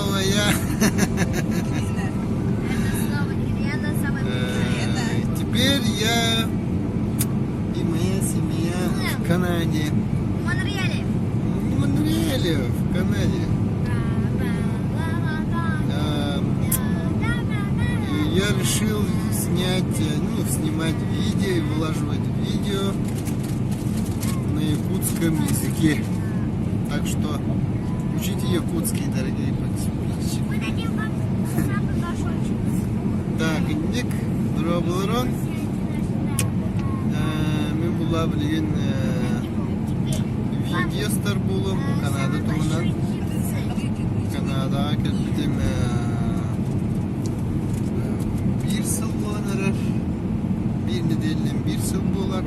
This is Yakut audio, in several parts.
снова я. Это снова Елена, самая Э, Теперь я и моя семья в Канаде. В Монреале. Не в Монреале, в Канаде. Эм, и Я решил снять, э, ну, снимать видео и вылаживать видео на якутском языке. Так что учите якутский, дорогие подписчики. Мы дадим вам самый большой чипс. Так, инник, дорооболоруҥ. Мин була билигин видео устар буолуом Канада туһунан. Канадаҕа кэлбитим биир сыл буолан эрэр. Биир нэдиэлэнэн биир сыл буолар.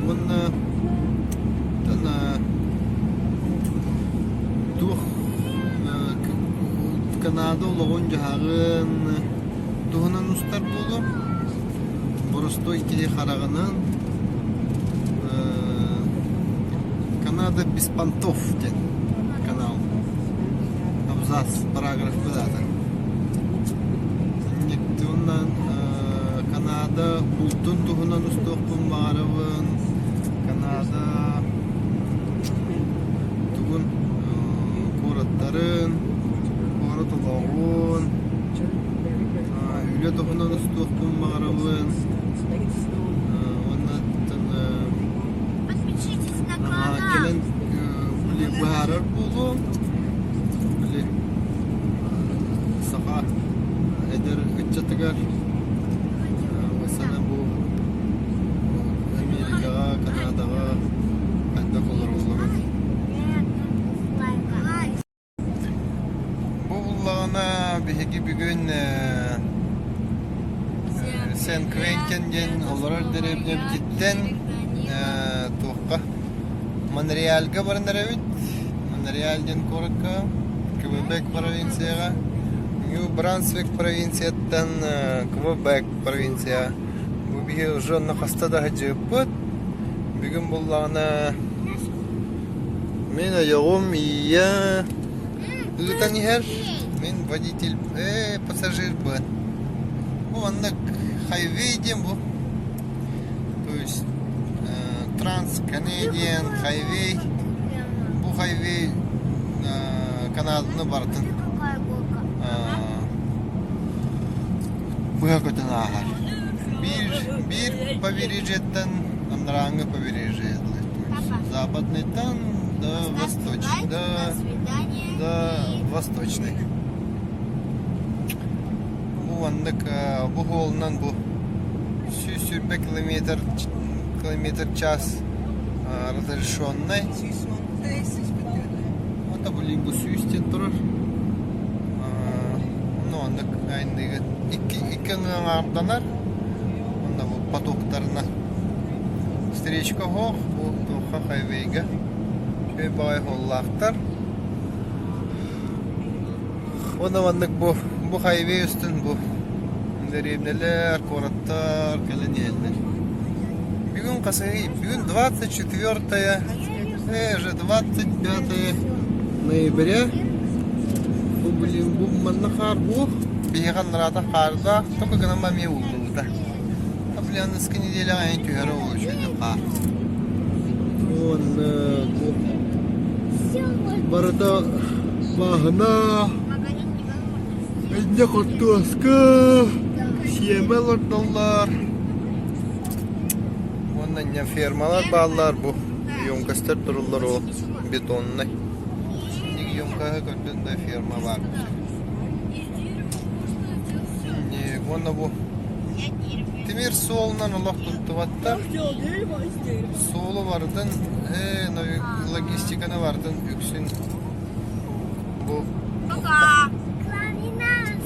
Уонна туох Канада олоҕун-дьаһаҕын туһунан устар буолуом. Боростуой киһи хараҕынан Канада без понтов диэн канал. Абзац, параграф быдаата. Уонна Канада бултун туһунан устуохпун баҕарабын. Канада тугун куораттарын, куорат олоҕун, үлэ туһунан устуохпун баҕарабын. Уонна Подпишитесь на канал. кэлэн били быһаарар буолуом. Били саха эдэр ыччатыгар сана бу Америкаҕа, Канадаҕа хайдах олороллорун. Бу буллаҕына биһиги бүгүн Сен-Квентин диэн олорор дэриэбинэбититтэн туохха Монреальга баран эрэбит. Монреаль диэн куоракка, Квебек провинцияҕа. Нью-Брансвик провинцияттан Квебек провинция. Бу биһи уже онно хаста да сылдьыбыппыт. Бүгүн буллаҕына мин ойоҕум Ия ыытан иһэр. Мин водитель, э, пассажирбын. Бу маннык хайвей диэн бу. То есть Trans-Canadian Highway бу хайвей Канаданы барытын быһа көтөн ааһар. Биир, биир побережьеттан анарааҥҥы побережье западныйтан до восточ, до, до восточный. Бу маннык бу суолунан бу 120 километр километр час разрешенный. Это блин бу сүүс диэн турар. Ну оннук айанныыгын икки икки аҥаарданар. Онно бу потоктарына встречка оһох бу туохха хайвейга үчүгэй баҕайы суоллаахтар. Уонна маннык бу бу хайвей устун бу дэриэбинэлэр, куораттар кэлэн иһэллэр. Бүгүн хасыһый? Бүгүн 24 э, уже 25 ноября. Бу блин, бу манна хаар буох. Биһиэхэ аннараата хаардаах, только гынан эмиэ ууллубута. А блин, аныгыскы неделяҕа эн түһэрэ ол үчүгэй хаар. Уонна бу барыта бааһына, инньэ хортуоска, сиэмэ олордоллор. Уонна инньэ фермалар бааллар бу емкостар туруллар ол бетоннай. Инник емкоһы көрдүн да ферма баар. Уонна бу тимир суолунан олох туттубаттар. Суолу барытын, э, логистиканы барытын үксүн бу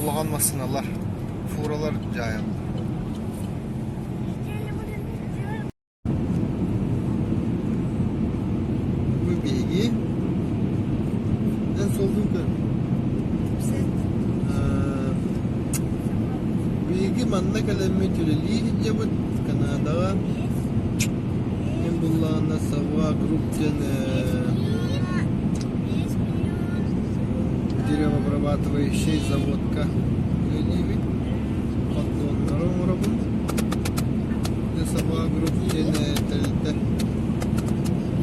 улахан массыыналар, фуралар дьаайаллар. Бу биһиги эн суолгун көр. Биһиги манна кэлэммит үлэлии сылдьабыт Канадаҕа. Мин буллаҕына Сава Групп диэн. Деревообрабатывающай заводка үлэлиибин. Поддоннары оҥоробун. Лесовая групп диэн тэрилтэ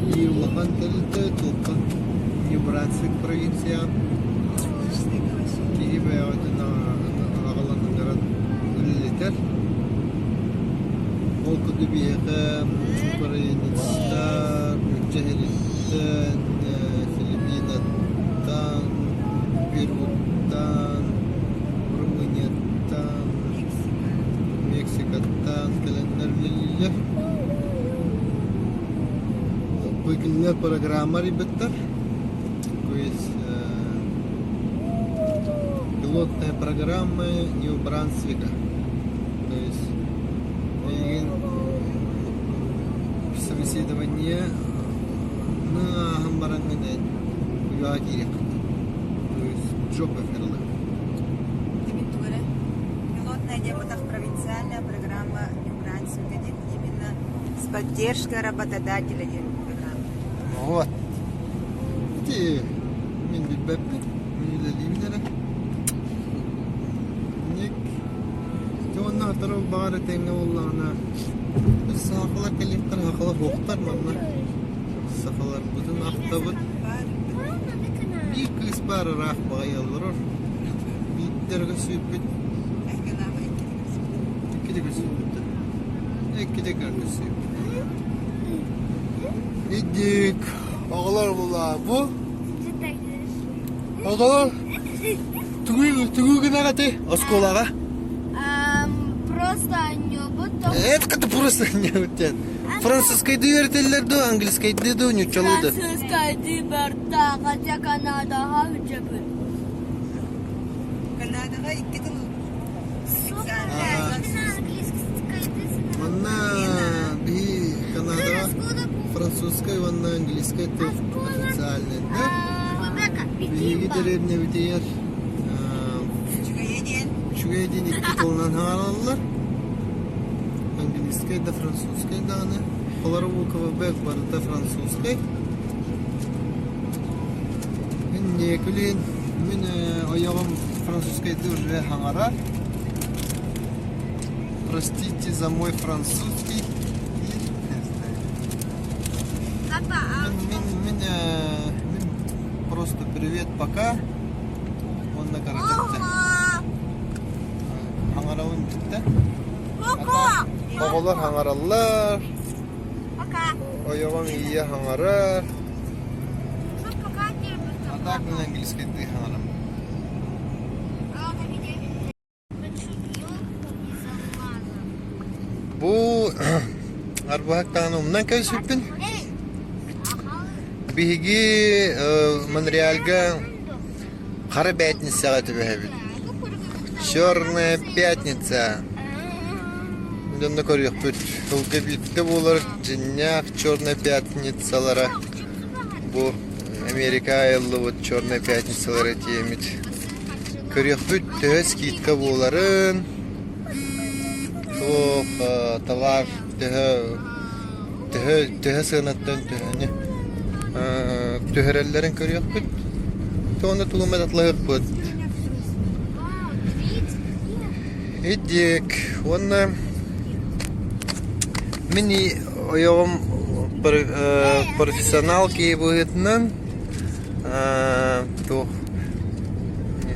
биир улахан тэрилтэ туохха Нью-Брансвик провинцияҕа киһи бэйэҕитин аҕалан ыҥыран үлэлэтэр. Ол курдук биһиэхэ украинецтар, нуучча иһириттэн, Филиппинаттан, Перуттан, Румынияттан, Мексикаттан кэлэннэр үлэлииллэр. Бу кинилэр программа арыйбыттар. То есть пилотная программа Нью-Брансвика. То есть миигин собеседование ааһан бараҥҥын эн үлэҕэ киириэххин То есть job offer Тимитура. Пилотная диаботах провинциальная программа Нью-Брансвика именно с поддержкой работодателя диэн программа. Вот. Ити мин билбэппин, мин үлэлиибин эрэ. Ник Дьэ уонна сотору баҕар этэҥҥэ буоллаҕына саахала кэлиэхтэр сахала суохтар манна сахаларбытын ахтабыт биир кыыс баар ыраах баҕайы олорор биирдэргэ сүүрбүт иккитэ көрсүбүттэр иккитэ көрсүбүт Идик оҕолор булаа бу оҕолор Тугу тугу гынаҕытый оскуолаҕа? Просто анньыбыт. Это просто анньыбыт диэн. Французскайдыы үөрэтэллэр дуу, английскайдыы дуу, нууччалыы дуу? Французскайдыы барта, хотя Канадаҕа үчүгэй. Канадаҕа икки тыл Манна биһи Канадаҕа французскай уонна английскай тыл официальный да? Биһиги дэриэбинэбитигэр үчүгэй диэн икки тылынан хаалаллар. Английскай да французскай даҕаны. Олору УКВБ барыта французскай. Мин Некүлин, мин ойоҕум французскайдыы уже хаҥарар. Простите за мой французский. Мин, мин, мин просто привет пока. Уонна каратетте. Хаҥарабын бүттэ. Оҕолор хаҥараллар. Ойоҕум ийэ хаҥарар. А так мин английскайдыы хаҥарам. Бу арбаһыктаан умнан кэлсиппин. Биһиги Монреальга Хара бээтинсэҕэ түбэһэбит. Черная пятница. Дьонно көрүөхпүт. Тылга биирдэ буолар дьиннээх черная пятницалара бу Америка айыллыбыт черная пятницалара тиэмит. Көрүөхпүт төһө скидка буоларын, туох товар төһө төһө төһө сыанаттан төһөнү түһэрэллэрин көрүөхпүт. Уонна тугу эмэ атлаһыахпыт. Идик уонна мин ойоҕум профессионал киһи быһыытынан туох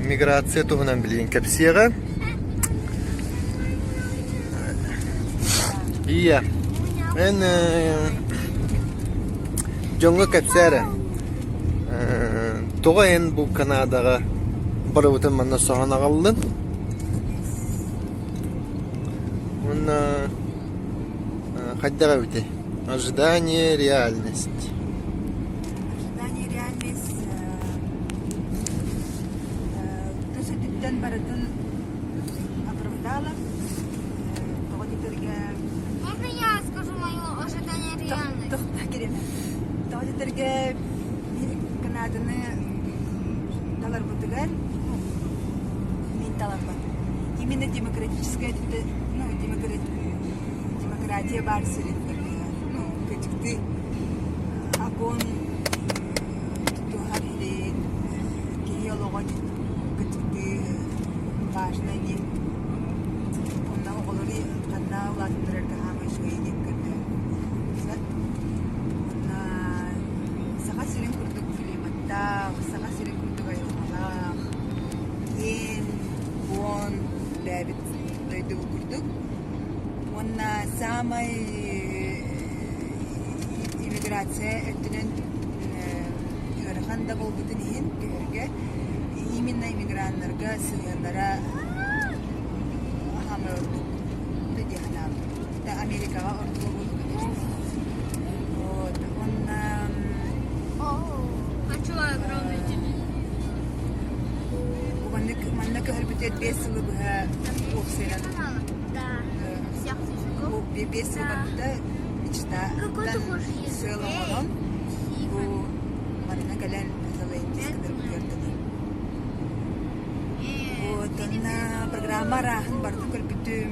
миграция туһунан билигин кэпсиэҕэ. Ийэ, эн дьоҥҥо кэпсээ эрэ, тоҕо эн бу Канадаҕа барыбытын манна соһон аҕаллын? Уонна хайдах эбитий? Ожидание реальность. Ожидание реальность тус өттүттэн барытын оправдала. Тоҕо диэтэргэ Можно я скажу мое ожидание реальность? Тоҕо диэтэргэ Канаданы таларбытыгар мин таларбат. Именно демократическая ну, демократия баар сирин ну, кырдьыктыы огонь тутуһар иһин киһи олоҕо. Уонна саамай иммиграция өттүнэн ыарахан да буолбутун иһин көһөргө именно иммиграннарга сыһыаннара хаамар ордук дии санаабытым. Америкаҕа ордук буолуо конечно. Вот. Уонна Хочу огромный телевизор. Маннык манна көһөрбүтүгэр 5 сылы быһа уопсайынан Да. Всех языков. 5 сыл барбыта мечта Какой ты хочешь язык? сыал оҥорон бу манна кэлэн гынарбытыгар дылы. Вот онно программа арааһын барытын көрбүтүм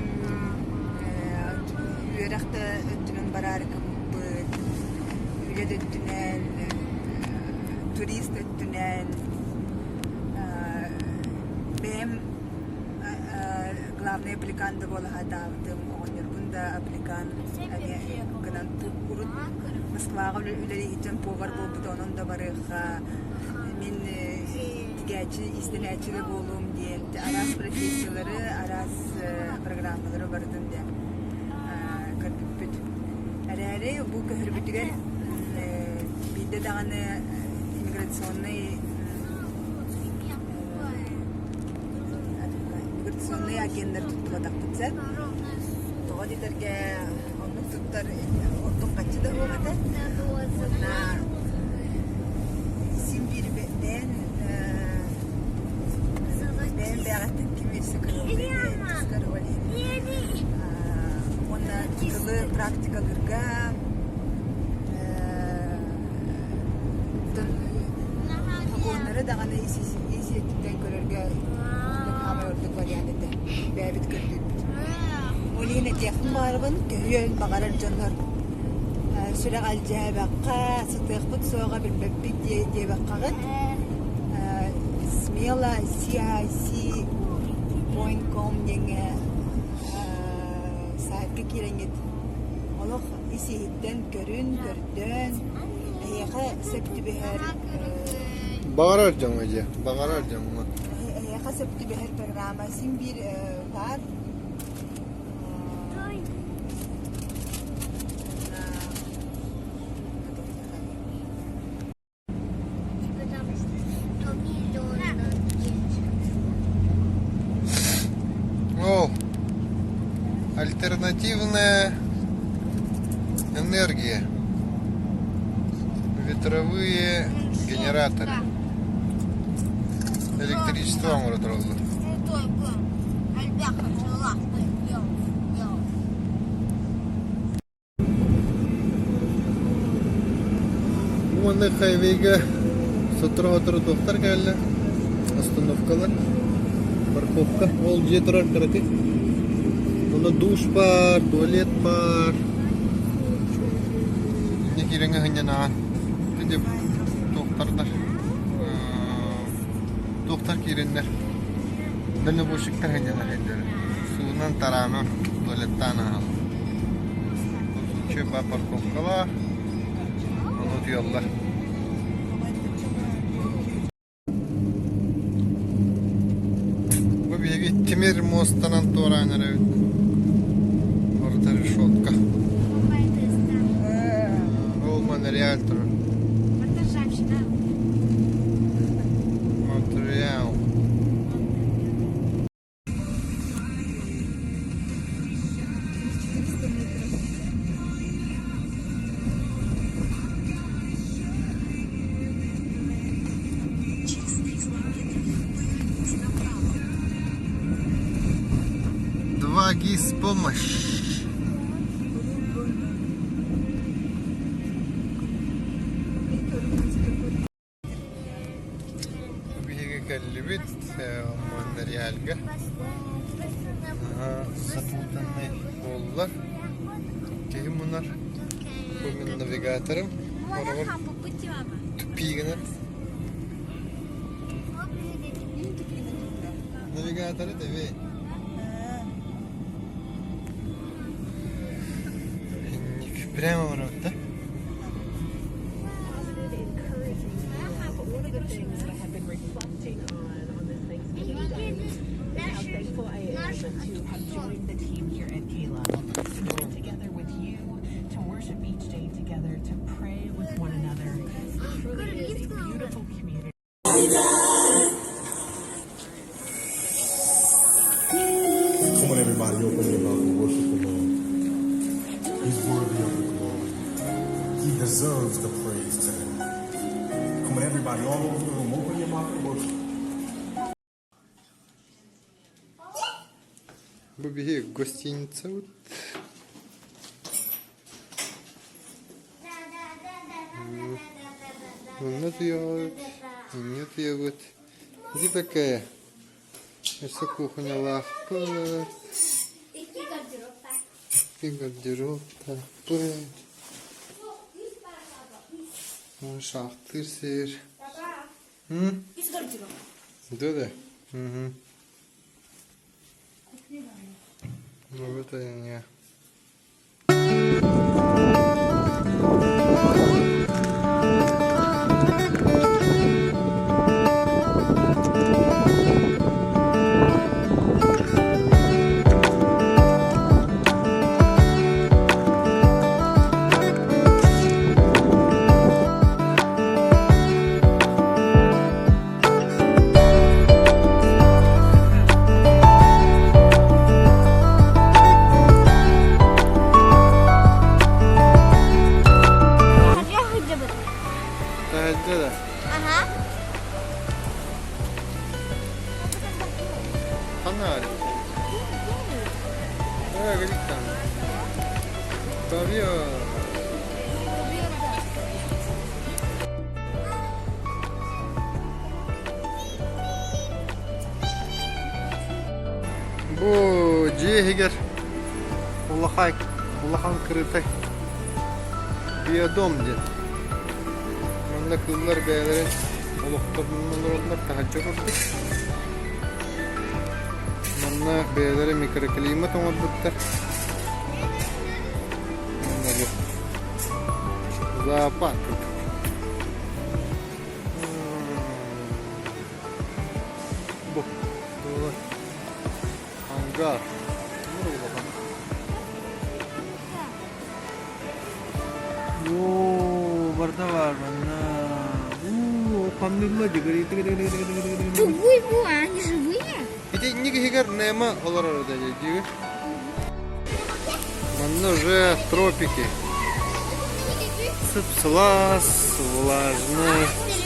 үөрэх да өттүнэн бараары гыммыппыт үлэ да өттүнэн турист өттүнэн бэйэм главный аппликант да буола сатаабытым оҕонньорбун да аппликант эмиэ гынан урут Москваҕа үлэлии сылдьан повар буолбута онон да барыахха мин тигээччи иистэнээччи да буолуом диэн араас профессиялары араас программалары барытын да көрбүппүт эрээри бу көһөрбүтүгэр биирдэ даҕаны иммиграционный миграционный агеннар туттубатахпыт сөп тоҕо диэтэргэ оннук туттар ордук хаччы да суох этэ уонна син биир бэйэн бэйэн бэйэҕиттэн ким өссө кыһаллар ол иһин уонна тылы практикалыырга Сокуоннары даҕаны ис өттүттэн көрөргө хаамар ордук вариант этэ. Бэйэбит көрдүүрбүт. Ол иһин этиэхпин баҕарабын, көһүөн баҕарар дьоннор сүрэҕэлдьээбэххэ, сытыахпыт суоҕа билбэппит диэбэххэҕит. Смело cic.com диэҥҥэ сайтка киирэҥҥит олох ис-иһиттэн көрүн, көрдөөн, эһиэхэ сөп түбэһэр Баҕарар дьоҥҥо дьэ, баҕарар дьоҥҥо. Эһиэхэ сөп түбэһэр программа син биир баар. О, альтернативная энергия. Ветровые генераторы. Электричество оҥоро тураллар. Уонна хайвейга сотору-сотору туохтар кэллэ, остановкалар, парковка. Ол дьиэ турар кыракый. Онно душ баар, туалет баар. Инньэ киирэҥҥэ сынньанаҕын. Ити туохтардар, туохтар киирэннэр, дальнобойщиктар сынньана сылдьар. Суунан тараанан, туалеттаан ааһаллар. Чөпа парковкалаах, ону утуйаллар. Бу биһиги тимир муостанан туораан эрэбит. Орто решетка. Ол Монреаль турар. Монреал. Два ГИС помощь. Биһиги кэллибит Монреальга. Запутанный буолла. Киһи мунар. Бу мин навигаторым. Хороҕор тупи гынар. Навигаторы тэбэ. Прямо барабыт да? Come on, everybody, open your mouth and worship the Lord. He's worthy of the glory. He deserves the praise today. Come on, everybody, all over the room, open your mouth and worship. Бу биһи гостиницабыт. Манна тыйаҕыт, инньэ тыйабыт. Ити такая. Өссө кухнялаахпыт. Икки гардеробтаахпыт. Шахтыр сир. М? Да да. Угу. Ну это не. Таһырдьа да. Ага. Ханна Э, там. Табио. Бу дьиэ иһигэр улахан, улахан кырытай биодом диэн. Манна кыыллар бэйэлэрин олохторун олороллор таһырдьа курдук. Манна бэйэлэрэ микроклимат оҥорбуттар. Манна бу зоопарк курдук. Бу ангар. Оо, барда бар манна. Уу, хамныылла Тугуй бу, они живые? Ити инник Немо олорор диги. Манна уже тропики. Сып-сылаас, влажный.